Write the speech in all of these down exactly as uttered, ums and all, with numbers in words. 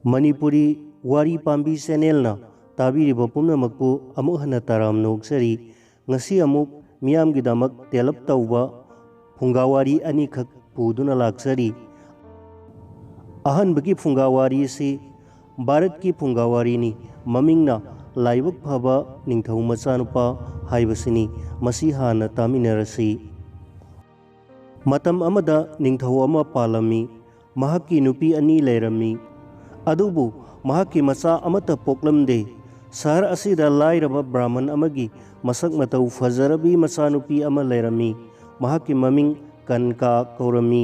ꯃꯅꯤꯄꯨꯔꯤ ꯋꯥꯔꯤ ꯄꯥꯝꯕꯤ ꯆꯦꯅꯦꯜꯅ ꯇꯥꯕꯤꯔꯤꯕ ꯄꯨꯝꯅꯃꯛꯄꯨ ꯑꯃꯨꯛ ꯍꯟꯅ ꯇꯔꯥꯝꯅ ꯑꯣꯛꯆꯔꯤ꯫ ꯉꯁꯤ ꯑꯃꯨꯛ ꯃꯤꯌꯥꯝꯒꯤꯗꯃꯛ ꯇꯦꯜꯂꯞ ꯇꯧꯕ ꯐꯨꯡꯒꯥꯋꯥꯔꯤ ꯑꯅꯤꯈꯛ ꯄꯨꯗꯨꯅ ꯂꯥꯛꯆꯔꯤ꯫ ꯑꯍꯥꯟꯕꯒꯤ ꯐꯨꯡꯒꯥꯋꯥꯔꯤ ꯑꯁꯤ ꯚꯥꯔꯠꯀꯤ ꯐꯨꯡꯒꯥꯋꯥꯔꯤꯅꯤ꯫ ꯃꯃꯤꯡꯅ ꯂꯥꯏꯕꯛ ꯐꯕ ꯅꯤꯡꯊꯧ ꯃꯆꯥꯅꯨꯄꯥ ꯍꯥꯏꯕꯁꯤꯅꯤ꯫ ꯃꯁꯤ ꯍꯥꯟꯅ ꯇꯥꯃꯤꯟꯅꯔꯁꯤ꯫ ꯃꯇꯝ ꯑꯃꯗ ꯅꯤꯡꯊꯧ ꯑꯃ ꯄꯥꯜꯂꯝꯃꯤ꯫ ꯃꯍꯥꯛꯀꯤ ꯅꯨꯄꯤ ꯑꯅꯤ ꯂꯩꯔꯝꯃꯤ꯫ ꯑꯗꯨꯕꯨ ꯃꯍꯥꯛꯀꯤ ꯃꯆꯥ ꯑꯃꯠꯇ ꯄꯣꯛꯂꯝꯗꯦ꯫ ꯁꯍꯔ ꯑꯁꯤꯗ ꯂꯥꯏꯔꯕ ꯕ꯭ꯔꯥꯍꯃꯟ ꯑꯃꯒꯤ ꯃꯁꯛ ꯃꯇꯧ ꯐꯖꯔꯕꯤ ꯃꯆꯥꯅꯨꯄꯤ ꯑꯃ ꯂꯩꯔꯝꯃꯤ꯫ ꯃꯍꯥꯛꯀꯤ ꯃꯃꯤꯡ ꯀꯟꯀꯥ ꯀꯧꯔꯝꯃꯤ꯫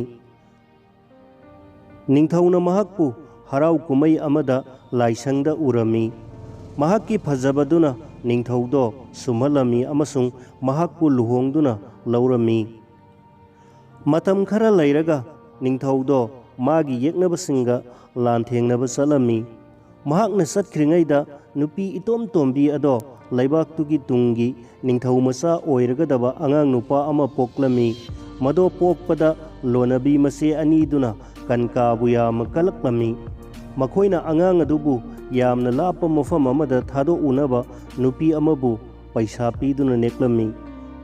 ꯅꯤꯡꯊꯧꯅ ꯃꯍꯥꯛꯄꯨ ꯍꯔꯥꯎ ꯀꯨꯝꯍꯩ ꯑꯃꯗ ꯂꯥꯏꯁꯪꯗ ꯎꯔꯝꯃꯤ꯫ ꯃꯍꯥꯛꯀꯤ ꯐꯖꯕꯗꯨꯅ ꯅꯤꯡꯊꯧꯗꯣ ꯁꯨꯝꯍꯠꯂꯝꯃꯤ ꯑꯃꯁꯨꯡ ꯃꯍꯥꯛꯄꯨ ꯂꯨꯍꯣꯡꯗꯨꯅ ꯂꯧꯔꯝꯃꯤ꯫ ꯃꯇꯝ ꯈꯔ ꯂꯩꯔꯒ ꯅꯤꯡꯊꯧꯗꯣ ꯃꯥꯒꯤ ꯌꯦꯛꯅꯕꯁꯤꯡꯒ ꯂꯥꯟꯊꯦꯡꯅꯕ ꯆꯠꯂꯝꯃꯤ꯫ ꯃꯍꯥꯛꯅ ꯆꯠꯈ꯭ꯔꯤꯉꯩꯗ ꯅꯨꯄꯤ ꯏꯇꯣꯝ ꯇꯣꯝꯕꯤ ꯑꯗꯣ ꯂꯩꯕꯥꯛꯇꯨꯒꯤ ꯇꯨꯡꯒꯤ ꯅꯤꯡꯊꯧ ꯃꯆꯥ ꯑꯣꯏꯔꯒꯗꯕ ꯑꯉꯥꯡ ꯅꯨꯄꯥ ꯑꯃ ꯄꯣꯛꯂꯝꯃꯤ꯫ ꯃꯗꯣ ꯄꯣꯛꯄꯗ ꯂꯣꯟꯅꯕꯤ ꯃꯆꯦ ꯑꯅꯤꯗꯨꯅ ꯀꯟꯀꯥꯕꯨ ꯌꯥꯝꯅ ꯀꯜꯂꯛꯂꯝꯃꯤ꯫ ꯃꯈꯣꯏꯅ ꯑꯉꯥꯡ ꯑꯗꯨꯕꯨ ꯌꯥꯝꯅ ꯂꯥꯞꯄ ꯃꯐꯝ ꯑꯃꯗ ꯊꯥꯗꯣꯛꯎꯅꯕ ꯅꯨꯄꯤ ꯑꯃꯕꯨ ꯄꯩꯁꯥ ꯄꯤꯗꯨꯅ ꯅꯦꯛꯂꯝꯃꯤ꯫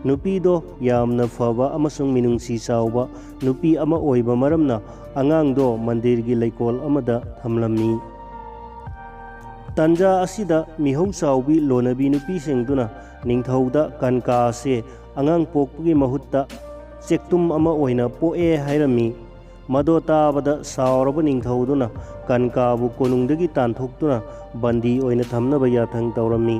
ꯅꯨꯄꯤꯗꯣ ꯌꯥꯝꯅ ꯐꯕ ꯑꯃꯁꯨꯡ ꯃꯤꯅꯨꯡꯁꯤ ꯆꯥꯎꯕ ꯅꯨꯄꯤ ꯑꯃ ꯑꯣꯏꯕ ꯃꯔꯝꯅ ꯑꯉꯥꯡꯗꯣ ꯃꯟꯗꯤꯔꯒꯤ ꯂꯩꯀꯣꯜ ꯑꯃꯗ ꯊꯝꯂꯝꯃꯤ꯫ ꯇꯟꯖꯥ ꯑꯁꯤꯗ ꯃꯤꯍꯧ ꯆꯥꯎꯕꯤ ꯂꯣꯟꯅꯕꯤ ꯅꯨꯄꯤꯁꯤꯡꯗꯨꯅ ꯅꯤꯡꯊꯧꯗ ꯀꯟꯀꯥ ꯑꯁꯦ ꯑꯉꯥꯡ ꯄꯣꯛꯄꯒꯤ ꯃꯍꯨꯠꯇ ꯆꯦꯛꯇꯨꯝ ꯑꯃ ꯑꯣꯏꯅ ꯄꯣꯛꯑꯦ ꯍꯥꯏꯔꯝꯃꯤ꯫ ꯃꯗꯣ ꯇꯥꯕꯗ ꯁꯥꯎꯔꯕ ꯅꯤꯡꯊꯧꯗꯨꯅ ꯀꯟꯀꯥꯕꯨ ꯀꯣꯅꯨꯡꯗꯒꯤ ꯇꯥꯟꯊꯣꯛꯇꯨꯅ ꯕꯟꯗꯤ ꯑꯣꯏꯅ ꯊꯝꯅꯕ ꯌꯥꯊꯪ ꯇꯧꯔꯝꯃꯤ꯫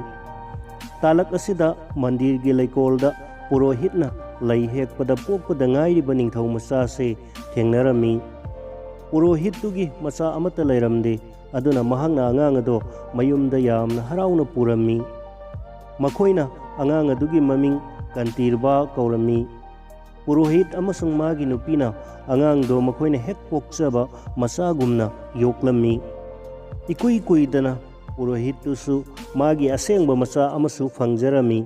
ꯇꯥꯂꯛ ꯑꯁꯤꯗ ꯃꯟꯗꯤꯔꯒꯤ ꯂꯩꯀꯣꯜꯗ ꯄꯨꯔꯣꯍꯤꯠꯅ ꯂꯩ ꯍꯦꯛꯄꯗ ꯄꯣꯛꯄꯗ ꯉꯥꯏꯔꯤꯕ ꯅꯤꯡꯊꯧ ꯃꯆꯥꯁꯦ ꯊꯦꯡꯅꯔꯝꯃꯤ꯫ ꯄꯨꯔꯣꯍꯤꯠꯇꯨꯒꯤ ꯃꯆꯥ ꯑꯃꯠꯇ ꯂꯩꯔꯝꯗꯦ, ꯑꯗꯨꯅ ꯃꯍꯥꯛꯅ ꯑꯉꯥꯡ ꯑꯗꯣ ꯃꯌꯨꯝꯗ ꯌꯥꯝꯅ ꯍꯔꯥꯎꯅ ꯄꯨꯔꯝꯃꯤ꯫ ꯃꯈꯣꯏꯅ ꯑꯉꯥꯡ ꯑꯗꯨꯒꯤ ꯃꯃꯤꯡ ꯀꯟꯇꯤꯔꯕꯥ ꯀꯧꯔꯝꯃꯤ꯫ ꯄꯨꯔꯣꯍꯤꯠ ꯑꯃꯁꯨꯡ ꯃꯥꯒꯤ ꯅꯨꯄꯤꯅ ꯑꯉꯥꯡꯗꯣ ꯃꯈꯣꯏꯅ ꯍꯦꯛ ꯄꯣꯛꯆꯕ ꯃꯆꯥꯒꯨꯝꯅ ꯌꯣꯛꯂꯝꯃꯤ꯫ ꯏꯀꯨꯏ ꯀꯨꯏꯗꯅ ꯄꯨꯔꯣꯍꯤꯠꯇꯨꯁꯨ ꯃꯥꯒꯤ ꯑꯁꯦꯡꯕ ꯃꯆꯥ ꯑꯃꯁꯨ ꯐꯪꯖꯔꯝꯃꯤ꯫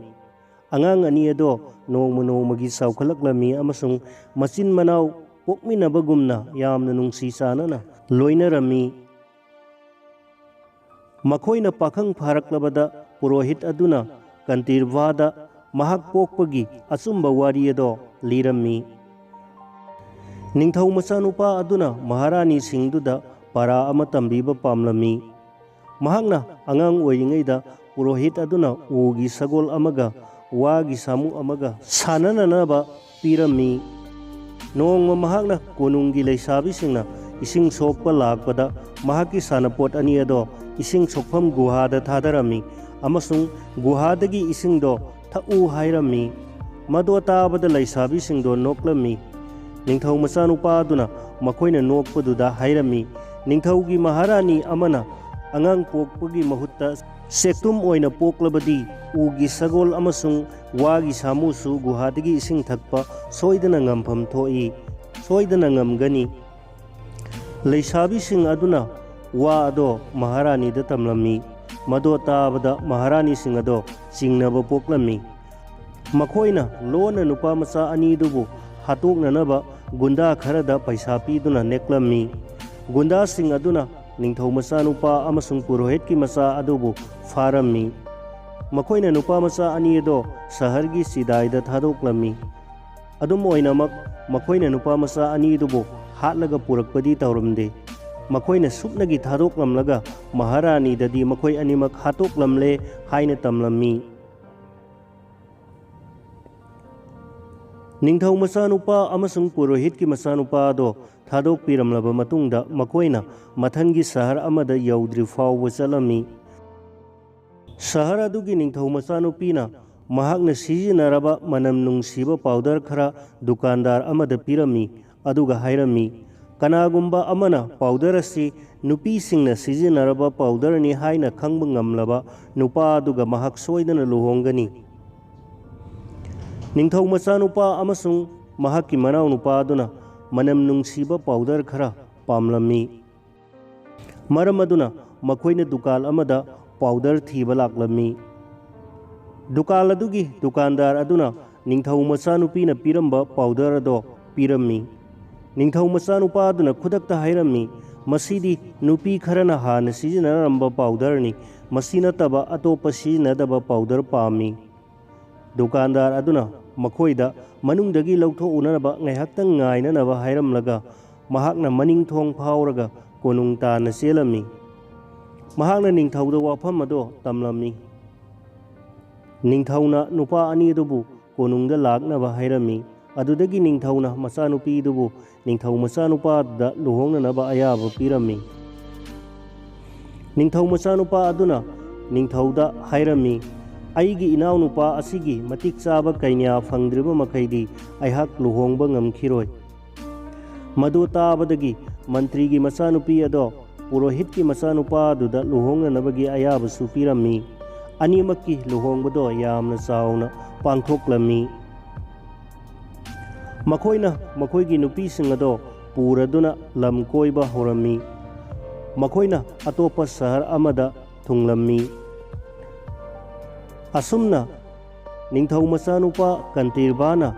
ꯑꯉꯥꯡ ꯑꯅꯤ ꯑꯗꯣ ꯅꯣꯡꯃ ꯅꯣꯡꯃꯒꯤ ꯆꯥꯎꯈꯠꯂꯛꯂꯝꯃꯤ ꯑꯃꯁꯨꯡ ꯃꯆꯤꯟ ꯃꯅꯥꯎ ꯄꯣꯛꯃꯤꯟꯅꯕꯒꯨꯝꯅ ꯌꯥꯝꯅ ꯅꯨꯡꯁꯤ ꯆꯥꯟꯅꯅ ꯂꯣꯏꯅꯔꯝꯃꯤ꯫ ꯃꯈꯣꯏꯅ ꯄꯥꯈꯪ ꯐꯥꯔꯛꯂꯕꯗ ꯄꯨꯔꯣꯍꯤꯠ ꯑꯗꯨꯅ ꯀꯟꯇꯤꯔꯚꯥꯗ ꯃꯍꯥꯛ ꯄꯣꯛꯄꯒꯤ ꯑꯆꯨꯝꯕ ꯋꯥꯔꯤ ꯑꯗꯣ ꯂꯤꯔꯝꯃꯤ꯫ ꯅꯤꯡꯊꯧ ꯃꯆꯥꯅꯨꯄꯥ ꯑꯗꯨꯅ ꯃꯍꯥꯔꯥꯅꯤꯁꯤꯡꯗꯨꯗ ꯄꯥꯔꯥ ꯑꯃ ꯇꯝꯕꯤꯕ ꯄꯥꯝꯂꯝꯃꯤ꯫ ꯃꯍꯥꯛꯅ ꯑꯉꯥꯡ ꯑꯣꯏꯔꯤꯉꯩꯗ ꯄꯨꯔꯣꯍꯤꯠ ꯑꯗꯨꯅ ꯎꯒꯤ ꯁꯒꯣꯜ ꯑꯃꯒ ꯋꯥꯒꯤ ꯁꯥꯃꯨ ꯑꯃꯒ ꯁꯥꯟꯅꯅꯅꯕ ꯄꯤꯔꯝꯃꯤ꯫ ꯅꯣꯡꯃ ꯃꯍꯥꯛꯅ ꯀꯣꯅꯨꯡꯒꯤ ꯂꯩꯁꯥꯕꯤꯁꯤꯡꯅ ꯏꯁꯤꯡ ꯁꯣꯛꯄ ꯂꯥꯛꯄꯗ ꯃꯍꯥꯛꯀꯤ ꯁꯥꯟꯅꯄꯣꯠ ꯑꯅꯤ ꯑꯗꯣ ꯏꯁꯤꯡ ꯁꯣꯛꯐꯝ ꯒꯨꯍꯥꯗ ꯊꯥꯗꯔꯝꯃꯤ ꯑꯃꯁꯨꯡ ꯒꯨꯍꯥꯗꯒꯤ ꯏꯁꯤꯡꯗꯣ ꯊꯛꯎ ꯍꯥꯏꯔꯝꯃꯤ꯫ ꯃꯗꯣ ꯇꯥꯕꯗ ꯂꯩꯁꯥꯕꯤꯁꯤꯡꯗꯣ ꯅꯣꯛꯂꯝꯃꯤ꯫ ꯅꯤꯡꯊꯧ ꯃꯆꯥꯅꯨꯄꯥ ꯑꯗꯨꯅ ꯃꯈꯣꯏꯅ ꯅꯣꯛꯄꯗꯨꯗ ꯍꯥꯏꯔꯝꯃꯤ, "ꯅꯤꯡꯊꯧꯒꯤ ꯃꯍꯥꯔꯥꯅꯤ ꯑꯃꯅ ꯑꯉꯥꯡ ꯄꯣꯛꯄꯒꯤ ꯃꯍꯨꯠꯇ ꯆꯦꯛꯇꯨꯝ ꯑꯣꯏꯅ ꯄꯣꯛꯂꯕꯗꯤ ꯎꯒꯤ ꯁꯒꯣꯜ ꯑꯃꯁꯨꯡ ꯋꯥꯒꯤ ꯁꯥꯃꯨꯁꯨ ꯒꯨꯍꯥꯗꯒꯤ ꯏꯁꯤꯡ ꯊꯛꯄ ꯁꯣꯏꯗꯅ ꯉꯝꯐꯝ ꯊꯣꯛꯏ, ꯁꯣꯏꯗꯅ ꯉꯝꯒꯅꯤ꯫" ꯂꯩꯁꯥꯕꯤꯁꯤꯡ ꯑꯗꯨꯅ ꯋꯥ ꯑꯗꯣ ꯃꯍꯥꯔꯥꯅꯤꯗ ꯇꯝꯂꯝꯃꯤ꯫ ꯃꯗꯣ ꯇꯥꯕꯗ ꯃꯍꯥꯔꯥꯅꯤꯁꯤꯡ ꯑꯗꯣ ꯆꯤꯡꯅꯕ ꯄꯣꯛꯂꯝꯃꯤ꯫ ꯃꯈꯣꯏꯅ ꯂꯣꯟꯅ ꯅꯨꯄꯥ ꯃꯆꯥ ꯑꯅꯤꯗꯨꯕꯨ ꯍꯥꯠꯇꯣꯛꯅꯅꯕ ꯒꯨꯟꯗꯥ ꯈꯔꯗ ꯄꯩꯁꯥ ꯄꯤꯗꯨꯅ ꯅꯦꯛꯂꯝꯃꯤ꯫ ꯒꯨꯟꯗꯥꯁꯤꯡ ꯑꯗꯨꯅ ꯅꯤꯡꯊꯧ ꯃꯆꯥꯅꯨꯄꯥ ꯑꯃꯁꯨꯡ ꯄꯨꯔꯣꯍꯤꯠꯀꯤ ꯃꯆꯥ ꯑꯗꯨꯕꯨ ꯐꯥꯔꯝꯃꯤ꯫ ꯃꯈꯣꯏꯅ ꯅꯨꯄꯥ ꯃꯆꯥ ꯑꯅꯤ ꯑꯗꯣ ꯁꯍꯔꯒꯤ ꯆꯤꯗꯥꯏꯗ ꯊꯥꯗꯣꯛꯂꯝꯃꯤ꯫ ꯑꯗꯨꯝ ꯑꯣꯏꯅꯃꯛ, ꯃꯈꯣꯏꯅ ꯅꯨꯄꯥ ꯃꯆꯥ ꯑꯅꯤꯗꯨꯕꯨ ꯍꯥꯠꯂꯒ ꯄꯨꯔꯛꯄꯗꯤ ꯇꯧꯔꯝꯗꯦ꯫ ꯃꯈꯣꯏꯅ ꯁꯨꯞꯅꯒꯤ ꯊꯥꯗꯣꯛꯂꯝꯂꯒ ꯃꯍꯥꯔꯥꯅꯤꯗꯗꯤ ꯃꯈꯣꯏ ꯑꯅꯤꯃꯛ ꯍꯥꯠꯇꯣꯛꯂꯝꯂꯦ ꯍꯥꯏꯅ ꯇꯝꯂꯝꯃꯤ꯫ ꯅꯤꯡꯊꯧ ꯃꯆꯥꯅꯨꯄꯥ ꯑꯃꯁꯨꯡ ꯄꯨꯔꯣꯍꯤꯠꯀꯤ ꯃꯆꯥꯅꯨꯄꯥ ꯑꯗꯣ ꯊꯥꯗꯣꯛꯄꯤꯔꯝꯂꯕ ꯃꯇꯨꯡꯗ ꯃꯈꯣꯏꯅ ꯃꯊꯪꯒꯤ ꯁꯍꯔ ꯑꯃꯗ ꯌꯧꯗ꯭ꯔꯤ ꯐꯥꯎꯕ ꯆꯠꯂꯝꯃꯤ꯫ ꯁꯍꯔ ꯑꯗꯨꯒꯤ ꯅꯤꯡꯊꯧ ꯃꯆꯥꯅꯨꯄꯤꯅ ꯃꯍꯥꯛꯅ ꯁꯤꯖꯤꯟꯅꯔꯕ ꯃꯅꯝ ꯅꯨꯡꯁꯤꯕ ꯄꯥꯎꯗꯔ ꯈꯔ ꯗꯨꯀꯥꯟꯗꯥꯔ ꯑꯃꯗ ꯄꯤꯔꯝꯃꯤ, ꯑꯗꯨꯒ ꯍꯥꯏꯔꯝꯃꯤ, "ꯀꯅꯥꯒꯨꯝꯕ ꯑꯃꯅ ꯄꯥꯎꯗꯔ ꯑꯁꯤ ꯅꯨꯄꯤꯁꯤꯡꯅ ꯁꯤꯖꯤꯟꯅꯔꯕ ꯄꯥꯎꯗꯔꯅꯤ ꯍꯥꯏꯅ ꯈꯪꯕ ꯉꯝꯂꯕ ꯅꯨꯄꯥ ꯑꯗꯨꯒ ꯃꯍꯥꯛ ꯁꯣꯏꯗꯅ ꯂꯨꯍꯣꯡꯒꯅꯤ꯫" ꯅꯤꯡꯊꯧ ꯃꯆꯥꯅꯨꯄꯥ ꯑꯃꯁꯨꯡ ꯃꯍꯥꯛꯀꯤ ꯃꯅꯥꯎꯅꯨꯄꯥ ꯑꯗꯨꯅ ꯃꯅꯝ ꯅꯨꯡꯁꯤꯕ ꯄꯥꯎꯗꯔ ꯈꯔ ꯄꯥꯝꯂꯝꯃꯤ꯫ ꯃꯔꯝ ꯑꯗꯨꯅ ꯃꯈꯣꯏꯅ ꯗꯨꯀꯥꯟ ꯑꯃꯗ ꯄꯥꯎꯗꯔ ꯊꯤꯕ ꯂꯥꯛꯂꯝꯃꯤ꯫ ꯗꯨꯀꯥꯟ ꯑꯗꯨꯒꯤ ꯗꯨꯀꯥꯟꯗꯥꯔ ꯑꯗꯨꯅ ꯅꯤꯡꯊꯧ ꯃꯆꯥꯅꯨꯄꯤꯅ ꯄꯤꯔꯝꯕ ꯄꯥꯎꯗꯔ ꯑꯗꯣ ꯄꯤꯔꯝꯃꯤ꯫ ꯅꯤꯡꯊꯧ ꯃꯆꯥꯅꯨꯄꯥ ꯑꯗꯨꯅ ꯈꯨꯗꯛꯇ ꯍꯥꯏꯔꯝꯃꯤ, "ꯃꯁꯤꯗꯤ ꯅꯨꯄꯤ ꯈꯔꯅ ꯍꯥꯟꯅ ꯁꯤꯖꯤꯟꯅꯔꯝꯕ ꯄꯥꯎꯗꯔꯅꯤ꯫ ꯃꯁꯤ ꯅꯠꯇꯕ ꯑꯇꯣꯞꯄ ꯁꯤꯖꯤꯟꯅꯗꯕ ꯄꯥꯎꯗꯔ ꯄꯥꯝꯃꯤ꯫" ꯗꯨꯀꯥꯟꯗꯥꯔ ꯑꯗꯨꯅ ꯃꯈꯣꯏꯗ ꯃꯅꯨꯡꯗꯒꯤ ꯂꯧꯊꯣꯛꯎꯅꯅꯕ ꯉꯥꯏꯍꯥꯛꯇꯪ ꯉꯥꯏꯅꯅꯕ ꯍꯥꯏꯔꯝꯂꯒ, ꯃꯍꯥꯛꯅ ꯃꯅꯤꯡ ꯊꯣꯡ ꯐꯥꯎꯔꯒ ꯀꯣꯅꯨꯡ ꯇꯥꯟꯅ ꯆꯦꯜꯂꯝꯃꯤ꯫ ꯃꯍꯥꯛꯅ ꯅꯤꯡꯊꯧꯗ ꯋꯥꯐꯝ ꯑꯗꯣ ꯇꯝꯂꯝꯃꯤ꯫ ꯅꯤꯡꯊꯧꯅ ꯅꯨꯄꯥ ꯑꯅꯤ ꯑꯗꯨꯕꯨ ꯀꯣꯅꯨꯡꯗ ꯂꯥꯛꯅꯕ ꯍꯥꯏꯔꯝꯃꯤ꯫ ꯑꯗꯨꯗꯒꯤ ꯅꯤꯡꯊꯧꯅ ꯃꯆꯥꯅꯨꯄꯤꯗꯨꯕꯨ ꯅꯤꯡꯊꯧ ꯃꯆꯥꯅꯨꯄꯥꯗꯨꯗ ꯂꯨꯍꯣꯡꯅꯅꯕ ꯑꯌꯥꯕ ꯄꯤꯔꯝꯃꯤ꯫ ꯅꯤꯡꯊꯧ ꯃꯆꯥꯅꯨꯄꯥ ꯑꯗꯨꯅ ꯅꯤꯡꯊꯧꯗ ꯍꯥꯏꯔꯝꯃꯤ, "ꯑꯩꯒꯤ ꯏꯅꯥꯎꯅꯨꯄꯥ ꯑꯁꯤꯒꯤ ꯃꯇꯤꯛ ꯆꯥꯕ ꯀꯩꯅ꯭ꯌꯥ ꯐꯪꯗ꯭ꯔꯤꯕ ꯃꯈꯩꯗꯤ ꯑꯩꯍꯥꯛ ꯂꯨꯍꯣꯡꯕ ꯉꯝꯈꯤꯔꯣꯏ꯫" ꯃꯗꯨ ꯇꯥꯕꯗꯒꯤ ꯃꯟꯇ꯭ꯔꯤꯒꯤ ꯃꯆꯥꯅꯨꯄꯤ ꯑꯗꯣ ꯄꯨꯔꯣꯍꯤꯠꯀꯤ ꯃꯆꯥꯅꯨꯄꯥꯗꯨꯗ ꯂꯨꯍꯣꯡꯅꯅꯕꯒꯤ ꯑꯌꯥꯕꯁꯨ ꯄꯤꯔꯝꯃꯤ꯫ ꯑꯅꯤꯃꯛꯀꯤ ꯂꯨꯍꯣꯡꯕꯗꯣ ꯌꯥꯝꯅ ꯆꯥꯎꯅ ꯄꯥꯡꯊꯣꯛꯂꯝꯃꯤ꯫ ꯃꯈꯣꯏꯅ ꯃꯈꯣꯏꯒꯤ ꯅꯨꯄꯤꯁꯤꯡ ꯑꯗꯣ ꯄꯨꯔꯗꯨꯅ ꯂꯝ ꯀꯣꯏꯕ ꯍꯧꯔꯝꯃꯤ꯫ ꯃꯈꯣꯏꯅ ꯑꯇꯣꯞꯄ ꯁꯍꯔ ꯑꯃꯗ ꯊꯨꯡꯂꯝꯃꯤ꯫ ꯑꯁꯨꯝꯅ ꯅꯤꯡꯊꯧ ꯃꯆꯥꯅꯨꯄꯥ ꯀꯟꯇꯤꯔꯕꯥꯅ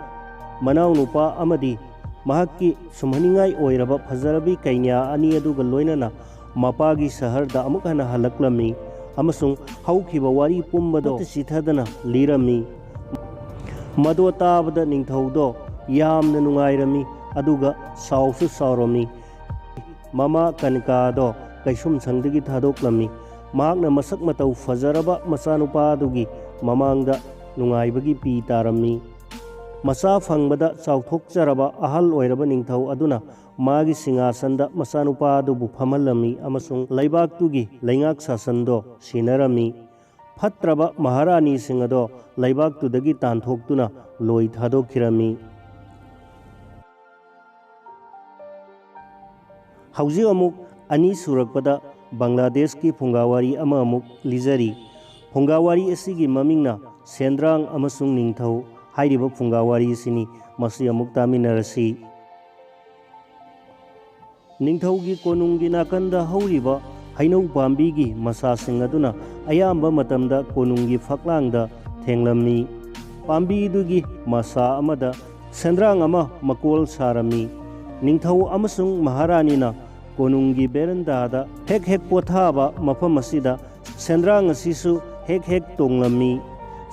ꯃꯅꯥꯎꯅꯨꯄꯥ ꯑꯃꯗꯤ ꯃꯍꯥꯛꯀꯤ ꯁꯨꯝꯍꯠꯅꯤꯡꯉꯥꯏ ꯑꯣꯏꯔꯕ ꯐꯖꯔꯕꯤ ꯀꯩꯅ꯭ꯌꯥ ꯑꯅꯤ ꯑꯗꯨꯒ ꯂꯣꯏꯅꯅ ꯃꯄꯥꯒꯤ ꯁꯍꯔꯗ ꯑꯃꯨꯛ ꯍꯟꯅ ꯍꯜꯂꯛꯂꯝꯃꯤ ꯑꯃꯁꯨꯡ ꯍꯧꯈꯤꯕ ꯋꯥꯔꯤ ꯄꯨꯝꯕꯗꯣ ꯆꯤꯊꯗꯅ ꯂꯤꯔꯝꯃꯤ꯫ ꯃꯗꯣ ꯇꯥꯕꯗ ꯅꯤꯡꯊꯧꯗꯣ ꯌꯥꯝꯅ ꯅꯨꯡꯉꯥꯏꯔꯝꯃꯤ, ꯑꯗꯨꯒ ꯁꯥꯎꯁꯨ ꯁꯥꯎꯔꯝꯃꯤ꯫ ꯃꯃꯥ ꯀꯅꯤꯀꯥꯗꯣ ꯀꯩꯁꯨꯝꯁꯪꯗꯒꯤ ꯊꯥꯗꯣꯛꯂꯝꯃꯤ꯫ ꯃꯍꯥꯛꯅ ꯃꯁꯛ ꯃꯇꯧ ꯐꯖꯔꯕ ꯃꯆꯥꯅꯨꯄꯥꯗꯨꯒꯤ ꯃꯃꯥꯡꯗ ꯅꯨꯡꯉꯥꯏꯕꯒꯤ ꯄꯤ ꯇꯥꯔꯝꯃꯤ꯫ ꯃꯆꯥ ꯐꯪꯕꯗ ꯆꯥꯎꯊꯣꯛꯆꯔꯕ ꯑꯍꯜ ꯑꯣꯏꯔꯕ ꯅꯤꯡꯊꯧ ꯑꯗꯨꯅ ꯃꯥꯒꯤ ꯁꯤꯡꯍꯥꯁꯟꯗ ꯃꯆꯥꯅꯨꯄꯥ ꯑꯗꯨꯕꯨ ꯐꯝꯍꯜꯂꯝꯃꯤ ꯑꯃꯁꯨꯡ ꯂꯩꯕꯥꯛꯇꯨꯒꯤ ꯂꯩꯉꯥꯛ ꯁꯥꯁꯟꯗꯣ ꯁꯤꯟꯅꯔꯝꯃꯤ꯫ ꯐꯠꯇ꯭ꯔꯕ ꯃꯍꯥꯔꯥꯅꯤꯁꯤꯡ ꯑꯗꯣ ꯂꯩꯕꯥꯛꯇꯨꯗꯒꯤ ꯇꯥꯟꯊꯣꯛꯇꯨꯅ ꯂꯣꯏ ꯊꯥꯗꯣꯛꯈꯤꯔꯝꯃꯤ꯫ ꯍꯧꯖꯤꯛ ꯑꯃꯨꯛ ꯑꯅꯤ ꯁꯨꯔꯛꯄꯗ ꯕꯪꯒ꯭ꯂꯥꯗꯦꯁꯀꯤ ꯐꯨꯡꯒꯥꯋꯥꯔꯤ ꯑꯃ ꯑꯃꯨꯛ ꯂꯤꯖꯔꯤ꯫ ꯐꯨꯡꯒꯥꯋꯥꯔꯤ ꯑꯁꯤꯒꯤ ꯃꯃꯤꯡꯅ ꯁꯦꯟꯗ꯭ꯔꯥꯡ ꯑꯃꯁꯨꯡ ꯅꯤꯡꯊꯧ ꯍꯥꯏꯔꯤꯕ ꯐꯨꯡꯒꯥꯋꯥꯔꯤ ꯑꯁꯤꯅꯤ꯫ ꯃꯁꯤ ꯑꯃꯨꯛ ꯇꯥꯃꯤꯟꯅꯔꯁꯤ꯫ ꯅꯤꯡꯊꯧꯒꯤ ꯀꯣꯅꯨꯡꯒꯤ ꯅꯥꯀꯟꯗ ꯍꯧꯔꯤꯕ ꯍꯩꯅꯧ ꯄꯥꯝꯕꯤꯒꯤ ꯃꯁꯥꯁꯤꯡ ꯑꯗꯨꯅ ꯑꯌꯥꯝꯕ ꯃꯇꯝꯗ ꯀꯣꯅꯨꯡꯒꯤ ꯐꯛꯂꯥꯡꯗ ꯊꯦꯡꯂꯝꯃꯤ꯫ ꯄꯥꯝꯕꯤꯗꯨꯒꯤ ꯃꯁꯥ ꯑꯃꯗ ꯁꯦꯟꯗ꯭ꯔꯥꯡ ꯑꯃ ꯃꯀꯣꯜ ꯁꯥꯔꯝꯃꯤ꯫ ꯅꯤꯡꯊꯧ ꯑꯃꯁꯨꯡ ꯃꯍꯥꯔꯥꯅꯤꯅ ꯀꯣꯅꯨꯡꯒꯤ ꯕꯦꯔꯟꯗꯥꯗ ꯍꯦꯛ ꯍꯦꯛ ꯄꯣꯊꯥꯕ ꯃꯐꯝ ꯑꯁꯤꯗ ꯁꯦꯟꯗ꯭ꯔꯥꯡ ꯑꯁꯤꯁꯨ ꯍꯦꯛ ꯍꯦꯛ ꯇꯣꯡꯂꯝꯃꯤ꯫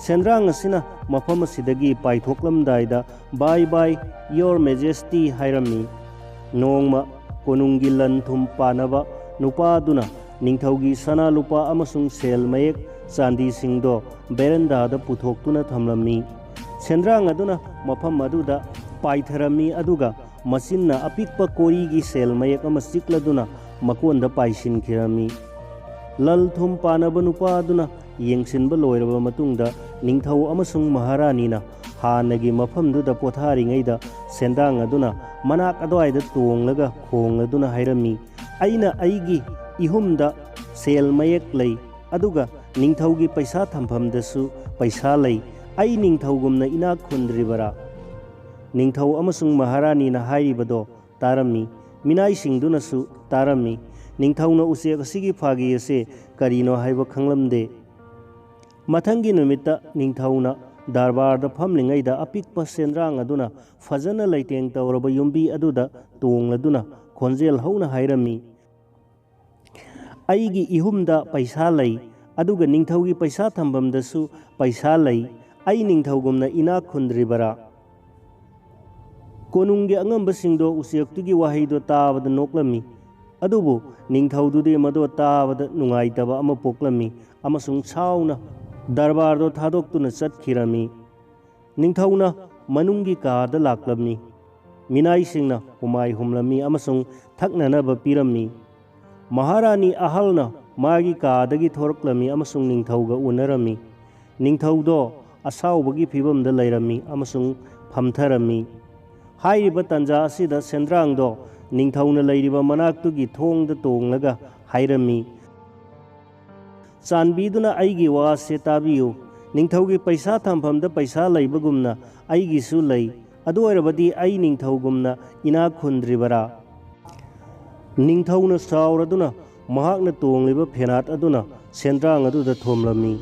ꯁꯦꯟꯗ꯭ꯔꯥꯡ ꯑꯁꯤꯅ ꯃꯐꯝ ꯑꯁꯤꯗꯒꯤ ꯄꯥꯏꯊꯣꯛꯂꯝꯗꯥꯏꯗ "Bye bye, Your Majesty" ꯍꯥꯏꯔꯝꯃꯤ꯫ ꯅꯣꯡꯃ ꯀꯣꯅꯨꯡꯒꯤ ꯂꯟ ꯊꯨꯝ ꯄꯥꯅꯕ ꯅꯨꯄꯥ ꯑꯗꯨꯅ ꯅꯤꯡꯊꯧꯒꯤ ꯁꯅꯥ ꯂꯨꯄꯥ ꯑꯃꯁꯨꯡ ꯁꯦꯜ ꯃꯌꯦꯛ ꯆꯥꯟꯗꯤꯁꯤꯡꯗꯣ ꯕꯦꯔꯟꯗꯥꯗ ꯄꯨꯊꯣꯛꯇꯨꯅ ꯊꯝꯂꯝꯃꯤ꯫ ꯁꯦꯟꯗ꯭ꯔꯥꯡ ꯑꯗꯨꯅ ꯃꯐꯝ ꯑꯗꯨꯗ ꯄꯥꯏꯊꯔꯝꯃꯤ, ꯑꯗꯨꯒ ꯃꯆꯤꯟꯅ ꯑꯄꯤꯛꯄ ꯀꯣꯔꯤꯒꯤ ꯁꯦꯜ ꯃꯌꯦꯛ ꯑꯃ ꯆꯤꯛꯂꯗꯨꯅ ꯃꯀꯣꯟꯗ ꯄꯥꯏꯁꯤꯟꯈꯤꯔꯝꯃꯤ꯫ ꯂꯜ ꯊꯨꯝ ꯄꯥꯅꯕ ꯅꯨꯄꯥ ꯑꯗꯨꯅ ꯌꯦꯡꯁꯤꯟꯕ ꯂꯣꯏꯔꯕ ꯃꯇꯨꯡꯗ, ꯅꯤꯡꯊꯧ ꯑꯃꯁꯨꯡ ꯃꯍꯥꯔꯥꯅꯤꯅ ꯍꯥꯟꯅꯒꯤ ꯃꯐꯝꯗꯨꯗ ꯄꯣꯊꯥꯔꯤꯉꯩꯗ, ꯁꯦꯟꯗ꯭ꯔꯥꯡ ꯑꯗꯨꯅ ꯃꯅꯥꯛ ꯑꯗꯨꯋꯥꯏꯗ ꯇꯣꯡꯂꯒ ꯈꯣꯡꯂꯗꯨꯅ ꯍꯥꯏꯔꯝꯃꯤ, "ꯑꯩꯅ ꯑꯩꯒꯤ ꯏꯍꯨꯝꯗ ꯁꯦꯜ ꯃꯌꯦꯛ ꯂꯩ, ꯑꯗꯨꯒ ꯅꯤꯡꯊꯧꯒꯤ ꯄꯩꯁꯥ ꯊꯝꯐꯝꯗꯁꯨ ꯄꯩꯁꯥ ꯂꯩ꯫ ꯑꯩ ꯅꯤꯡꯊꯧꯒꯨꯝꯅ ꯏꯅꯥꯛ ꯈꯨꯟꯗ꯭ꯔꯤꯕꯔꯥ?" ꯅꯤꯡꯊꯧ ꯑꯃꯁꯨꯡ ꯃꯍꯥꯔꯥꯅꯤꯅ ꯍꯥꯏꯔꯤꯕꯗꯣ ꯇꯥꯔꯝꯃꯤ꯫ ꯃꯤꯅꯥꯏꯁꯤꯡꯗꯨꯅꯁꯨ ꯇꯥꯔꯝꯃꯤ꯫ ꯅꯤꯡꯊꯧꯅ ꯎꯆꯦꯛ ꯑꯁꯤꯒꯤ ꯐꯥꯒꯤ ꯑꯁꯦ ꯀꯔꯤꯅꯣ ꯍꯥꯏꯕ ꯈꯪꯂꯝꯗꯦ꯫ ꯃꯊꯪꯒꯤ ꯅꯨꯃꯤꯠꯇ ꯅꯤꯡꯊꯧꯅ ꯗꯔꯕꯥꯔꯗ ꯐꯝꯂꯤꯉꯩꯗ, ꯑꯄꯤꯛꯄ ꯁꯦꯟꯗ꯭ꯔꯥꯡ ꯑꯗꯨꯅ ꯐꯖꯅ ꯂꯩꯇꯦꯡ ꯇꯧꯔꯕ ꯌꯨꯝꯕꯤ ꯑꯗꯨꯗ ꯇꯣꯡꯂꯗꯨꯅ ꯈꯣꯟꯖꯦꯜ ꯍꯧꯅ ꯍꯥꯏꯔꯝꯃꯤ, "ꯑꯩꯒꯤ ꯏꯍꯨꯝꯗ ꯄꯩꯁꯥ ꯂꯩ, ꯑꯗꯨꯒ ꯅꯤꯡꯊꯧꯒꯤ ꯄꯩꯁꯥ ꯊꯝꯐꯝꯗꯁꯨ ꯄꯩꯁꯥ ꯂꯩ꯫ ꯑꯩ ꯅꯤꯡꯊꯧꯒꯨꯝꯅ ꯏꯅꯥꯛ ꯈꯨꯟꯗ꯭ꯔꯤꯕꯔꯥ?" ꯀꯣꯅꯨꯡꯒꯤ ꯑꯉꯝꯕꯁꯤꯡꯗꯣ ꯎꯆꯦꯛꯇꯨꯒꯤ ꯋꯥꯍꯩꯗꯣ ꯇꯥꯕꯗ ꯅꯣꯛꯂꯝꯃꯤ꯫ ꯑꯗꯨꯕꯨ ꯅꯤꯡꯊꯧꯗꯨꯗꯤ ꯃꯗꯣ ꯇꯥꯕꯗ ꯅꯨꯡꯉꯥꯏꯇꯕ ꯑꯃ ꯄꯣꯛꯂꯝꯃꯤ ꯑꯃꯁꯨꯡ ꯁꯥꯎꯅ ꯗꯔꯕꯥꯔꯗꯣ ꯊꯥꯗꯣꯛꯇꯨꯅ ꯆꯠꯈꯤꯔꯝꯃꯤ꯫ ꯅꯤꯡꯊꯧꯅ ꯃꯅꯨꯡꯒꯤ ꯀꯥꯗ ꯂꯥꯛꯂꯝꯃꯤ꯫ ꯃꯤꯅꯥꯏꯁꯤꯡꯅ ꯍꯨꯃꯥꯏ ꯍꯨꯝꯂꯝꯃꯤ ꯑꯃꯁꯨꯡ ꯊꯛꯅꯅꯕ ꯄꯤꯔꯝꯃꯤ꯫ ꯃꯍꯥꯔꯥꯅꯤ ꯑꯍꯜꯅ ꯃꯥꯒꯤ ꯀꯥꯗꯒꯤ ꯊꯣꯔꯛꯂꯝꯃꯤ ꯑꯃꯁꯨꯡ ꯅꯤꯡꯊꯧꯒ ꯎꯅꯔꯝꯃꯤ꯫ ꯅꯤꯡꯊꯧꯗꯣ ꯑꯁꯥꯎꯕꯒꯤ ꯐꯤꯚꯝꯗ ꯂꯩꯔꯝꯃꯤ ꯑꯃꯁꯨꯡ ꯐꯝꯊꯔꯝꯃꯤ꯫ ꯍꯥꯏꯔꯤꯕ ꯇꯥꯟꯖꯥ ꯑꯁꯤꯗ ꯁꯦꯟꯗ꯭ꯔꯥꯡꯗꯣ ꯅꯤꯡꯊꯧꯅ ꯂꯩꯔꯤꯕ ꯃꯅꯥꯛꯇꯨꯒꯤ ꯊꯣꯡꯗ ꯇꯣꯡꯂꯒ ꯍꯥꯏꯔꯝꯃꯤ, "ꯆꯥꯟꯕꯤꯗꯨꯅ ꯑꯩꯒꯤ ꯋꯥꯁꯦ ꯇꯥꯕꯤꯌꯨ꯫ ꯅꯤꯡꯊꯧꯒꯤ ꯄꯩꯁꯥ ꯊꯝꯐꯝꯗ ꯄꯩꯁꯥ ꯂꯩꯕꯒꯨꯝꯅ ꯑꯩꯒꯤꯁꯨ ꯂꯩ꯫ ꯑꯗꯨ ꯑꯣꯏꯔꯕꯗꯤ ꯑꯩ ꯅꯤꯡꯊꯧꯒꯨꯝꯅ ꯏꯅꯥꯛ ꯈꯨꯟꯗ꯭ꯔꯤꯕꯔꯥ?" ꯅꯤꯡꯊꯧꯅ ꯁꯥꯎꯔꯗꯨꯅ ꯃꯍꯥꯛꯅ ꯇꯣꯡꯂꯤꯕ ꯐꯦꯅꯥꯠ ꯑꯗꯨꯅ ꯁꯦꯟꯗ꯭ꯔꯥꯡ ꯑꯗꯨꯗ ꯊꯣꯝꯂꯝꯃꯤ꯫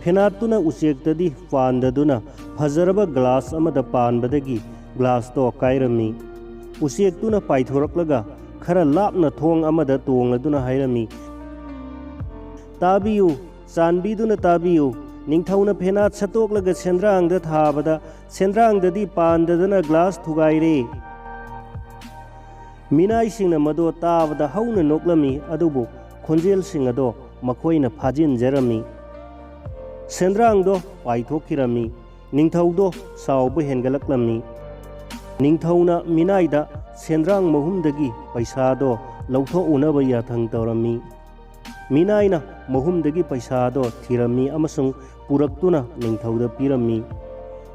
ꯐꯦꯅꯥꯠꯇꯨꯅ ꯎꯆꯦꯛꯇꯗꯤ ꯄꯥꯟꯗꯗꯨꯅ ꯐꯖꯔꯕ ꯒ꯭ꯂꯥꯁ ꯑꯃꯗ ꯄꯥꯟꯕꯗꯒꯤ ꯒ꯭ꯂꯥꯁꯇꯣ ꯀꯥꯏꯔꯝꯃꯤ꯫ ꯎꯆꯦꯛꯇꯨꯅ ꯄꯥꯏꯊꯣꯔꯛꯂꯒ ꯈꯔ ꯂꯥꯞꯅ ꯊꯣꯡ ꯑꯃꯗ ꯇꯣꯡꯂꯗꯨꯅ ꯍꯥꯏꯔꯝꯃꯤ, "ꯇꯥꯕꯤꯌꯨ, ꯆꯥꯟꯕꯤꯗꯨꯅ ꯇꯥꯕꯤꯌꯨ꯫ ꯅꯤꯡꯊꯧꯅ ꯐꯦꯅꯥꯠ ꯁꯠꯇꯣꯛꯂꯒ ꯁꯦꯟꯗ꯭ꯔꯥꯡꯗ ꯊꯥꯕꯗ, ꯁꯦꯟꯗ꯭ꯔꯥꯡꯗꯗꯤ ꯄꯥꯟꯗꯗꯅ ꯒ꯭ꯂꯥꯁ ꯊꯨꯒꯥꯏꯔꯦ꯫" ꯃꯤꯅꯥꯏꯁꯤꯡꯅ ꯃꯗꯣ ꯇꯥꯕꯗ ꯍꯧꯅ ꯅꯣꯛꯂꯝꯃꯤ, ꯑꯗꯨꯕꯨ ꯈꯣꯟꯖꯦꯜꯁꯤꯡ ꯑꯗꯣ ꯃꯈꯣꯏꯅ ꯐꯥꯖꯤꯟꯖꯔꯝꯃꯤ꯫ ꯁꯦꯟꯗ꯭ꯔꯥꯡꯗꯣ ꯄꯥꯏꯊꯣꯛꯈꯤꯔꯝꯃꯤ꯫ ꯅꯤꯡꯊꯧꯗꯣ ꯁꯥꯎꯕ ꯍꯦꯟꯒꯠꯂꯛꯂꯝꯃꯤ꯫ ꯅꯤꯡꯊꯧꯅ ꯃꯤꯅꯥꯏꯗ ꯁꯦꯟꯗ꯭ꯔꯥꯡ ꯃꯍꯨꯝꯗꯒꯤ ꯄꯩꯁꯥꯗꯣ ꯂꯧꯊꯣꯛꯎꯅꯕ ꯌꯥꯊꯪ ꯇꯧꯔꯝꯃꯤ꯫ ꯃꯤꯅꯥꯏꯅ ꯃꯍꯨꯝꯗꯒꯤ ꯄꯩꯁꯥꯗꯣ ꯊꯤꯔꯝꯃꯤ ꯑꯃꯁꯨꯡ ꯄꯨꯔꯛꯇꯨꯅ ꯅꯤꯡꯊꯧꯗ ꯄꯤꯔꯝꯃꯤ꯫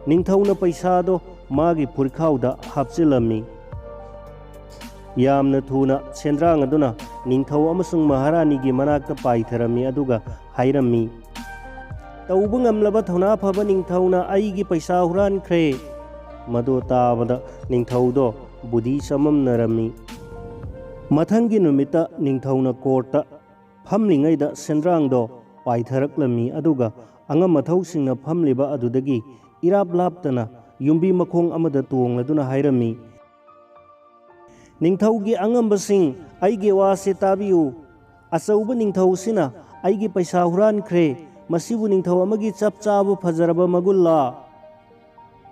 ꯅꯤꯡꯊꯧꯅ ꯄꯩꯁꯥꯗꯣ ꯃꯥꯒꯤ ꯐꯨꯔꯤꯈꯥꯎꯗ ꯍꯥꯞꯆꯤꯜꯂꯝꯃꯤ꯫ ꯌꯥꯝꯅ ꯊꯨꯅ ꯁꯦꯟꯗ꯭ꯔꯥꯡ ꯑꯗꯨꯅ ꯅꯤꯡꯊꯧ ꯑꯃꯁꯨꯡ ꯃꯍꯥꯔꯥꯅꯤꯒꯤ ꯃꯅꯥꯛꯇ ꯄꯥꯏꯊꯔꯝꯃꯤ, ꯑꯗꯨꯒ ꯍꯥꯏꯔꯝꯃꯤ, "ꯇꯧꯕ ꯉꯝꯂꯕ ꯊꯧꯅꯥ ꯐꯕ ꯅꯤꯡꯊꯧꯅ ꯑꯩꯒꯤ ꯄꯩꯁꯥ ꯍꯨꯔꯥꯟꯈ꯭ꯔꯦ꯫" ꯃꯗꯨ ꯇꯥꯕꯗ ꯅꯤꯡꯊꯧꯗꯣ ꯕꯨꯙꯤ ꯆꯃꯝꯅꯔꯝꯃꯤ꯫ ꯃꯊꯪꯒꯤ ꯅꯨꯃꯤꯠꯇ ꯅꯤꯡꯊꯧꯅ ꯀꯣꯔꯠꯇ ꯐꯝꯂꯤꯉꯩꯗ ꯁꯦꯟꯗ꯭ꯔꯥꯡꯗꯣ ꯄꯥꯏꯊꯔꯛꯂꯝꯃꯤ, ꯑꯗꯨꯒ ꯑꯉꯝ ꯑꯊꯧꯁꯤꯡꯅ ꯐꯝꯂꯤꯕ ꯑꯗꯨꯗꯒꯤ ꯏꯔꯥꯞ ꯂꯥꯞꯇꯅ ꯌꯨꯝꯕꯤ ꯃꯈꯣꯡ ꯑꯃꯗ ꯇꯣꯡꯂꯗꯨꯅ ꯍꯥꯏꯔꯝꯃꯤ, "ꯅꯤꯡꯊꯧꯒꯤ ꯑꯉꯝꯕꯁꯤꯡ, ꯑꯩꯒꯤ ꯋꯥꯁꯤ ꯇꯥꯕꯤꯌꯨ꯫ ꯑꯆꯧꯕ ꯅꯤꯡꯊꯧꯁꯤꯅ ꯑꯩꯒꯤ ꯄꯩꯁꯥ ꯍꯨꯔꯥꯟꯈ꯭ꯔꯦ꯫ ꯃꯁꯤꯕꯨ ꯅꯤꯡꯊꯧ ꯑꯃꯒꯤ ꯆꯞ ꯆꯥꯕ ꯐꯖꯔꯕ ꯃꯒꯨꯜꯂꯥ?"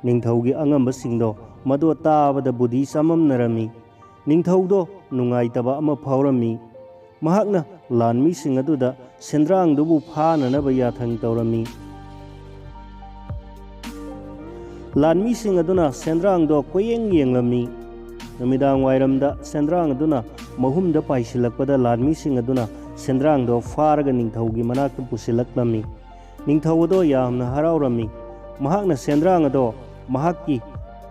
ꯅꯤꯡꯊꯧꯒꯤ ꯑꯉꯝꯕꯁꯤꯡꯗꯣ ꯃꯗꯣ ꯇꯥꯕꯗ ꯕꯨꯙꯤ ꯆꯃꯝꯅꯔꯝꯃꯤ꯫ ꯅꯤꯡꯊꯧꯗꯣ ꯅꯨꯡꯉꯥꯏꯇꯕ ꯑꯃ ꯐꯥꯎꯔꯝꯃꯤ꯫ ꯃꯍꯥꯛꯅ ꯂꯥꯟꯃꯤꯁꯤꯡ ꯑꯗꯨꯗ ꯁꯦꯟꯗ꯭ꯔꯥꯡꯗꯨꯕꯨ ꯐꯥꯅꯅꯕ ꯌꯥꯊꯪ ꯇꯧꯔꯝꯃꯤ꯫ ꯂꯥꯟꯃꯤꯁꯤꯡ ꯑꯗꯨꯅ ꯁꯦꯟꯗ꯭ꯔꯥꯡꯗꯣ ꯀꯣꯏꯌꯦꯡ ꯌꯦꯡꯂꯝꯃꯤ꯫ ꯅꯨꯃꯤꯗꯥꯡ ꯋꯥꯏꯔꯝꯗ ꯁꯦꯟꯗ꯭ꯔꯥꯡ ꯑꯗꯨꯅ ꯃꯍꯨꯝꯗ ꯄꯥꯏꯁꯤꯜꯂꯛꯄꯗ ꯂꯥꯟꯃꯤꯁꯤꯡ ꯑꯗꯨꯅ ꯁꯦꯟꯗ꯭ꯔꯥꯡꯗꯣ ꯐꯥꯔꯒ ꯅꯤꯡꯊꯧꯒꯤ ꯃꯅꯥꯛꯇ ꯄꯨꯁꯤꯜꯂꯛꯂꯝꯃꯤ꯫ ꯅꯤꯡꯊꯧ ꯑꯗꯣ ꯌꯥꯝꯅ ꯍꯔꯥꯎꯔꯝꯃꯤ꯫ ꯃꯍꯥꯛꯅ ꯁꯦꯟꯗ꯭ꯔꯥꯡ ꯑꯗꯣ ꯃꯍꯥꯛꯀꯤ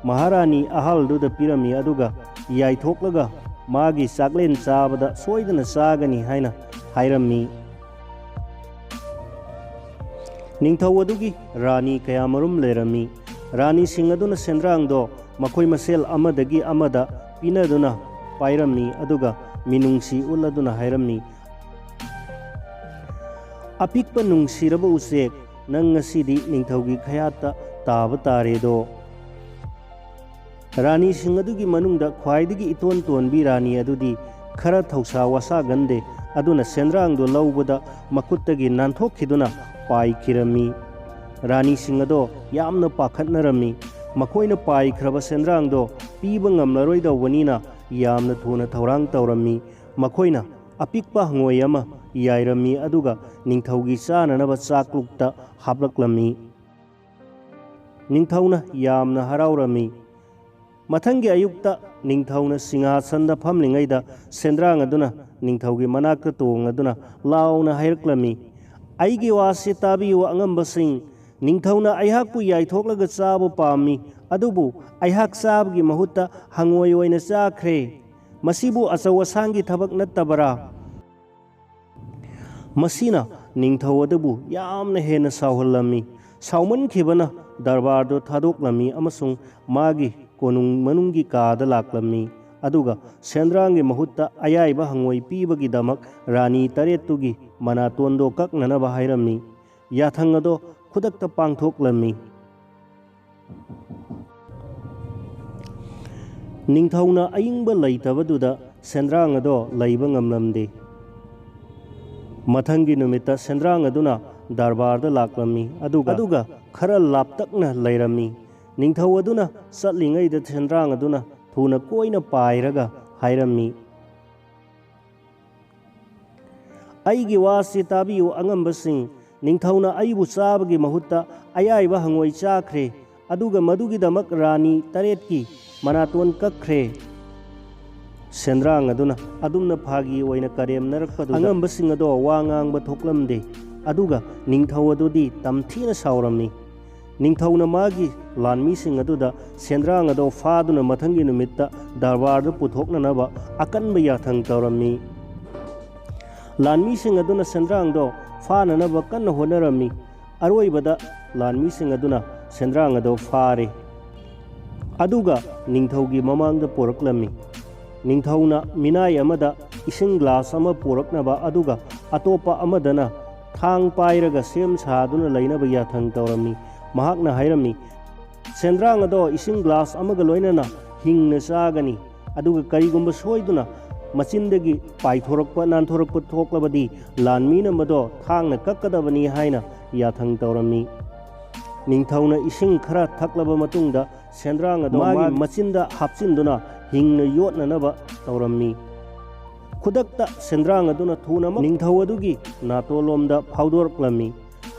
ꯃꯍꯥꯔꯥꯅꯤ ꯑꯍꯜꯗꯨꯗ ꯄꯤꯔꯝꯃꯤ, ꯑꯗꯨꯒ ꯌꯥꯏꯊꯣꯛꯂꯒ ꯃꯥꯒꯤ ꯆꯥꯛꯂꯦꯟ ꯆꯥꯕꯗ ꯁꯣꯏꯗꯅ ꯆꯥꯒꯅꯤ ꯍꯥꯏꯅ ꯍꯥꯏꯔꯝꯃꯤ꯫ ꯅꯤꯡꯊꯧ ꯑꯗꯨꯒꯤ ꯔꯥꯅꯤ ꯀꯌꯥꯃꯔꯨꯝ ꯂꯩꯔꯝꯃꯤ꯫ ꯔꯥꯅꯤꯁꯤꯡ ꯑꯗꯨꯅ ꯁꯦꯟꯗ꯭ꯔꯥꯡꯗꯣ ꯃꯈꯣꯏ ꯃꯁꯦꯜ ꯑꯃꯗꯒꯤ ꯑꯃꯗ ꯄꯤꯅꯗꯨꯅ ꯄꯥꯏꯔꯝꯃꯤ, ꯑꯗꯨꯒ ꯃꯤꯅꯨꯡꯁꯤ ꯎꯠꯂꯗꯨꯅ ꯍꯥꯏꯔꯝꯃꯤ, "ꯑꯄꯤꯛꯄ ꯅꯨꯡꯁꯤꯔꯕ ꯎꯆꯦꯛ, ꯅꯪ ꯉꯁꯤꯗꯤ ꯅꯤꯡꯊꯧꯒꯤ ꯈꯌꯥꯠꯇ ꯇꯥꯕ ꯇꯥꯔꯦꯗꯣ꯫" ꯔꯥꯅꯤꯁꯤꯡ ꯑꯗꯨꯒꯤ ꯃꯅꯨꯡꯗ ꯈ꯭ꯋꯥꯏꯗꯒꯤ ꯏꯇꯣꯟ ꯇꯣꯟꯕꯤ ꯔꯥꯅꯤ ꯑꯗꯨꯗꯤ ꯈꯔ ꯊꯧꯁꯥ ꯋꯥꯁꯥꯒꯟꯗꯦ, ꯑꯗꯨꯅ ꯁꯦꯟꯗ꯭ꯔꯥꯡꯗꯣ ꯂꯧꯕꯗ ꯃꯈꯨꯠꯇꯒꯤ ꯅꯥꯟꯊꯣꯛꯈꯤꯗꯨꯅ ꯄꯥꯏꯈꯤꯔꯝꯃꯤ꯫ ꯔꯥꯅꯤꯁꯤꯡ ꯑꯗꯣ ꯌꯥꯝꯅ ꯄꯥꯈꯠꯅꯔꯝꯃꯤ꯫ ꯃꯈꯣꯏꯅ ꯄꯥꯏꯈ꯭ꯔꯕ ꯁꯦꯟꯗ꯭ꯔꯥꯡꯗꯣ ꯄꯤꯕ ꯉꯝꯂꯔꯣꯏꯗꯧꯕꯅꯤꯅ ꯌꯥꯝꯅ ꯊꯨꯅ ꯊꯧꯔꯥꯡ ꯇꯧꯔꯝꯃꯤ꯫ ꯃꯈꯣꯏꯅ ꯑꯄꯤꯛꯄ ꯍꯪꯉꯣꯏ ꯑꯃ ꯌꯥꯏꯔꯝꯃꯤ, ꯑꯗꯨꯒ ꯅꯤꯡꯊꯧꯒꯤ ꯆꯥꯅꯅꯕ ꯆꯥꯛꯂꯨꯛꯇ ꯍꯥꯞꯂꯛꯂꯝꯃꯤ꯫ ꯅꯤꯡꯊꯧꯅ ꯌꯥꯝꯅ ꯍꯔꯥꯎꯔꯝꯃꯤ꯫ ꯃꯊꯪꯒꯤ ꯑꯌꯨꯛꯇ ꯅꯤꯡꯊꯧꯅ ꯁꯤꯡꯍꯥꯁꯟꯗ ꯐꯝꯂꯤꯉꯩꯗ ꯁꯦꯟꯗ꯭ꯔꯥꯡ ꯑꯗꯨꯅ ꯅꯤꯡꯊꯧꯒꯤ ꯃꯅꯥꯛꯇ ꯇꯣꯡꯂꯗꯨꯅ ꯂꯥꯎꯅ ꯍꯥꯏꯔꯛꯂꯝꯃꯤ, "ꯑꯩꯒꯤ ꯋꯥꯁꯤ ꯇꯥꯕꯤꯌꯨ, ꯑꯉꯝꯕꯁꯤꯡ꯫ ꯅꯤꯡꯊꯧꯅ ꯑꯩꯍꯥꯛꯄꯨ ꯌꯥꯏꯊꯣꯛꯂꯒ ꯆꯥꯕ ꯄꯥꯝꯃꯤ, ꯑꯗꯨꯕꯨ ꯑꯩꯍꯥꯛ ꯆꯥꯕꯒꯤ ꯃꯍꯨꯠꯇ ꯍꯪꯉꯣꯏ ꯑꯣꯏꯅ ꯆꯥꯈ꯭ꯔꯦ꯫ ꯃꯁꯤꯕꯨ ꯑꯆꯧ ꯑꯁꯥꯡꯒꯤ ꯊꯕꯛ ꯅꯠꯇꯕꯔꯥ?" ꯃꯁꯤꯅ ꯅꯤꯡꯊꯧ ꯑꯗꯨꯕꯨ ꯌꯥꯝꯅ ꯍꯦꯟꯅ ꯁꯥꯎꯍꯜꯂꯝꯃꯤ꯫ ꯁꯥꯎꯃꯟꯈꯤꯕꯅ ꯗꯔꯕꯥꯔꯗꯨ ꯊꯥꯗꯣꯛꯂꯝꯃꯤ ꯑꯃꯁꯨꯡ ꯃꯥꯒꯤ ꯀꯣꯅꯨꯡ ꯃꯅꯨꯡꯒꯤ ꯀꯥꯗ ꯂꯥꯛꯂꯝꯃꯤ꯫ ꯑꯗꯨꯒ ꯁꯦꯟꯗ꯭ꯔꯥꯡꯒꯤ ꯃꯍꯨꯠꯇ ꯑꯌꯥꯏꯕ ꯍꯪꯉꯣꯏ ꯄꯤꯕꯒꯤꯗꯃꯛ ꯔꯥꯅꯤ ꯇꯔꯦꯠꯇꯨꯒꯤ ꯃꯅꯥꯇꯣꯟꯗꯣ ꯀꯛꯅꯅꯕ ꯍꯥꯏꯔꯝꯃꯤ꯫ ꯌꯥꯊꯪ ꯑꯗꯣ ꯈꯨꯗꯛꯇ ꯄꯥꯡꯊꯣꯛꯂꯝꯃꯤ꯫ ꯅꯤꯡꯊꯧꯅ ꯑꯏꯪꯕ ꯂꯩꯇꯕꯗꯨꯗ ꯁꯦꯟꯗ꯭ꯔꯥꯡ ꯑꯗꯣ ꯂꯩꯕ ꯉꯝꯂꯝꯗꯦ꯫ ꯃꯊꯪꯒꯤ ꯅꯨꯃꯤꯠꯇ ꯁꯦꯟꯗ꯭ꯔꯥꯡ ꯑꯗꯨꯅ ꯗꯔꯕꯥꯔꯗ ꯂꯥꯛꯂꯝꯃꯤ, ꯑꯗꯨꯒ, ꯑꯗꯨꯒ ꯈꯔ ꯂꯥꯞꯇꯛꯅ ꯂꯩꯔꯝꯃꯤ꯫ ꯅꯤꯡꯊꯧ ꯑꯗꯨꯅ ꯆꯠꯂꯤꯉꯩꯗ ꯁꯦꯟꯗ꯭ꯔꯥꯡ ꯑꯗꯨꯅ ꯊꯨꯅ ꯀꯣꯏꯅ ꯄꯥꯏꯔꯒ ꯍꯥꯏꯔꯝꯃꯤ, "ꯑꯩꯒꯤ ꯋꯥꯁꯤ ꯇꯥꯕꯤꯌꯨ, ꯑꯉꯝꯕꯁꯤꯡ꯫ ꯅꯤꯡꯊꯧꯅ ꯑꯩꯕꯨ ꯆꯥꯕꯒꯤ ꯃꯍꯨꯠꯇ ꯑꯌꯥꯏꯕ ꯍꯪꯉꯣꯏ ꯆꯥꯈ꯭ꯔꯦ, ꯑꯗꯨꯒ ꯃꯗꯨꯒꯤꯗꯃꯛ ꯔꯥꯅꯤ ꯇꯔꯦꯠꯀꯤ ꯃꯅꯥꯇꯣꯟ ꯀꯛꯈ꯭ꯔꯦ꯫" ꯁꯦꯟꯗ꯭ꯔꯥꯡ ꯑꯗꯨꯅ ꯑꯗꯨꯝꯅ ꯐꯥꯒꯤ ꯑꯣꯏꯅ ꯀꯔꯦꯝꯅꯔꯛꯄꯗꯨꯗ ꯑꯉꯝꯕꯁꯤꯡ ꯑꯗꯣ ꯋꯥ ꯉꯥꯡꯕ ꯊꯣꯛꯂꯝꯗꯦ, ꯑꯗꯨꯒ ꯅꯤꯡꯊꯧ ꯑꯗꯨꯗꯤ ꯇꯝꯊꯤꯅ ꯁꯥꯎꯔꯝꯃꯤ꯫ ꯅꯤꯡꯊꯧꯅ ꯃꯥꯒꯤ ꯂꯥꯟꯃꯤꯁꯤꯡ ꯑꯗꯨꯗ ꯁꯦꯟꯗ꯭ꯔꯥꯡ ꯑꯗꯣ ꯐꯥꯗꯨꯅ ꯃꯊꯪꯒꯤ ꯅꯨꯃꯤꯠꯇ ꯗꯔꯕꯥꯔꯗ ꯄꯨꯊꯣꯛꯅꯅꯕ ꯑꯀꯟꯕ ꯌꯥꯊꯪ ꯇꯧꯔꯝꯃꯤ꯫ ꯂꯥꯟꯃꯤꯁꯤꯡ ꯑꯗꯨꯅ ꯁꯦꯟꯗ꯭ꯔꯥꯡꯗꯣ ꯐꯥꯅꯅꯕ ꯀꯟꯅ ꯍꯣꯠꯅꯔꯝꯃꯤ꯫ ꯑꯔꯣꯏꯕꯗ ꯂꯥꯟꯃꯤꯁꯤꯡ ꯑꯗꯨꯅ ꯁꯦꯟꯗ꯭ꯔꯥꯡ ꯑꯗꯣ ꯐꯥꯔꯦ, ꯑꯗꯨꯒ ꯅꯤꯡꯊꯧꯒꯤ ꯃꯃꯥꯡꯗ ꯄꯨꯔꯛꯂꯝꯃꯤ꯫ ꯅꯤꯡꯊꯧꯅ ꯃꯤꯅꯥꯏ ꯑꯃꯗ ꯏꯁꯤꯡ ꯒ꯭ꯂꯥꯁ ꯑꯃ ꯄꯨꯔꯛꯅꯕ, ꯑꯗꯨꯒ ꯑꯇꯣꯞꯄ ꯑꯃꯗꯅ ꯊꯥꯡ ꯄꯥꯏꯔꯒ ꯁꯦꯝ ꯁꯥꯗꯨꯅ ꯂꯩꯅꯕ ꯌꯥꯊꯪ ꯇꯧꯔꯝꯃꯤ꯫ ꯃꯍꯥꯛꯅ ꯍꯥꯏꯔꯝꯃꯤ, ꯁꯦꯟꯗ꯭ꯔꯥꯡ ꯑꯗꯣ ꯏꯁꯤꯡ ꯒ꯭ꯂꯥꯁ ꯑꯃꯒ ꯂꯣꯏꯅꯅ ꯍꯤꯡꯅ ꯆꯥꯒꯅꯤ꯫ ꯑꯗꯨꯒ ꯀꯔꯤꯒꯨꯝꯕ ꯁꯣꯏꯗꯨꯅ ꯃꯆꯤꯟꯗꯒꯤ ꯄꯥꯏꯊꯣꯔꯛꯄ, ꯅꯥꯟꯊꯣꯔꯛꯄ ꯊꯣꯛꯂꯕꯗꯤ ꯂꯥꯟꯃꯤꯅ ꯃꯗꯣ ꯊꯥꯡꯅ ꯀꯛꯀꯗꯕꯅꯤ ꯍꯥꯏꯅ ꯌꯥꯊꯪ ꯇꯧꯔꯝꯃꯤ꯫ ꯅꯤꯡꯊꯧꯅ ꯏꯁꯤꯡ ꯈꯔ ꯊꯛꯂꯕ ꯃꯇꯨꯡꯗ ꯁꯦꯟꯗ꯭ꯔꯥꯡ ꯑꯗꯣ ꯃꯥꯒꯤ ꯃꯆꯤꯟꯗ ꯍꯥꯞꯆꯤꯟꯗꯨꯅ ꯍꯤꯡꯅ ꯌꯣꯠꯅꯅꯕ ꯇꯧꯔꯝꯃꯤ꯫ ꯈꯨꯗꯛꯇ ꯁꯦꯟꯗ꯭ꯔꯥꯡ ꯑꯗꯨꯅ ꯊꯨꯅꯃꯛ ꯅꯤꯡꯊꯧ ꯑꯗꯨꯒꯤ ꯅꯥꯇꯣꯟꯂꯣꯝꯗ ꯐꯥꯎꯗꯣꯔꯛꯂꯝꯃꯤ꯫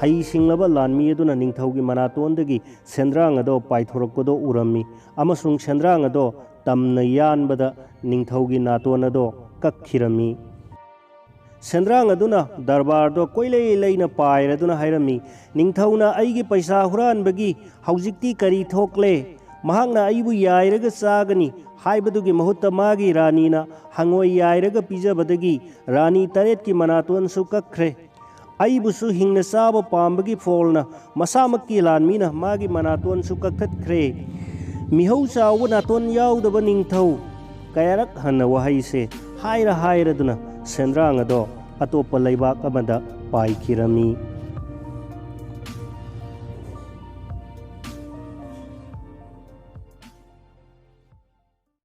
ꯍꯩ ꯁꯤꯡꯂꯕ ꯂꯥꯟꯃꯤ ꯑꯗꯨꯅ ꯅꯤꯡꯊꯧꯒꯤ ꯃꯅꯥꯇꯣꯟꯗꯒꯤ ꯁꯦꯟꯗ꯭ꯔꯥꯡ ꯑꯗꯣ ꯄꯥꯏꯊꯣꯔꯛꯄꯗꯣ ꯎꯔꯝꯃꯤ ꯑꯃꯁꯨꯡ ꯁꯦꯟꯗ꯭ꯔꯥꯡ ꯑꯗꯣ ꯇꯝꯅ ꯌꯥꯟꯕꯗ ꯅꯤꯡꯊꯧꯒꯤ ꯅꯥꯇꯣꯟ ꯑꯗꯣ ꯀꯛꯈꯤꯔꯝꯃꯤ꯫ ꯁꯦꯟꯗ꯭ꯔꯥꯡ ꯑꯗꯨꯅ ꯗꯔꯕꯥꯔꯗꯣ ꯀꯣꯏꯂꯩ ꯂꯩꯅ ꯄꯥꯏꯔꯗꯨꯅ ꯍꯥꯏꯔꯝꯃꯤ, "ꯅꯤꯡꯊꯧꯅ ꯑꯩꯒꯤ ꯄꯩꯁꯥ ꯍꯨꯔꯥꯟꯕꯒꯤ ꯍꯧꯖꯤꯛꯇꯤ ꯀꯔꯤ ꯊꯣꯛꯂꯦ? ꯃꯍꯥꯛꯅ ꯑꯩꯕꯨ ꯌꯥꯏꯔꯒ ꯆꯥꯒꯅꯤ ꯍꯥꯏꯕꯗꯨꯒꯤ ꯃꯍꯨꯠꯇ ꯃꯥꯒꯤ ꯔꯥꯅꯤꯅ ꯍꯪꯉꯣꯏ ꯌꯥꯏꯔꯒ ꯄꯤꯖꯕꯗꯒꯤ ꯔꯥꯅꯤ ꯇꯔꯦꯠꯀꯤ ꯃꯅꯥꯇꯣꯟꯁꯨ ꯀꯛꯈ꯭ꯔꯦ꯫ ꯑꯩꯕꯨꯁꯨ ꯍꯤꯡꯅ ꯆꯥꯕ ꯄꯥꯝꯕꯒꯤ ꯐꯣꯜꯅ ꯃꯁꯥꯃꯛꯀꯤ ꯂꯥꯟꯃꯤꯅ ꯃꯥꯒꯤ ꯃꯅꯥꯇꯣꯟꯁꯨ ꯀꯛꯊꯠꯈ꯭ꯔꯦ꯫ ꯃꯤꯍꯧ ꯆꯥꯎꯕ ꯅꯥꯇꯣꯟ ꯌꯥꯎꯗꯕ ꯅꯤꯡꯊꯧ!" ꯀꯌꯥꯔꯛ ꯍꯟꯅ ꯋꯥꯍꯩꯁꯦ ꯍꯥꯏꯔ ꯍꯥꯏꯔꯗꯨꯅ ꯁꯦꯟꯗ꯭ꯔꯥꯡ ꯑꯗꯣ ꯑꯇꯣꯞꯄ ꯂꯩꯕꯥꯛ ꯑꯃꯗ ꯄꯥꯏꯈꯤꯔꯝꯃꯤ꯫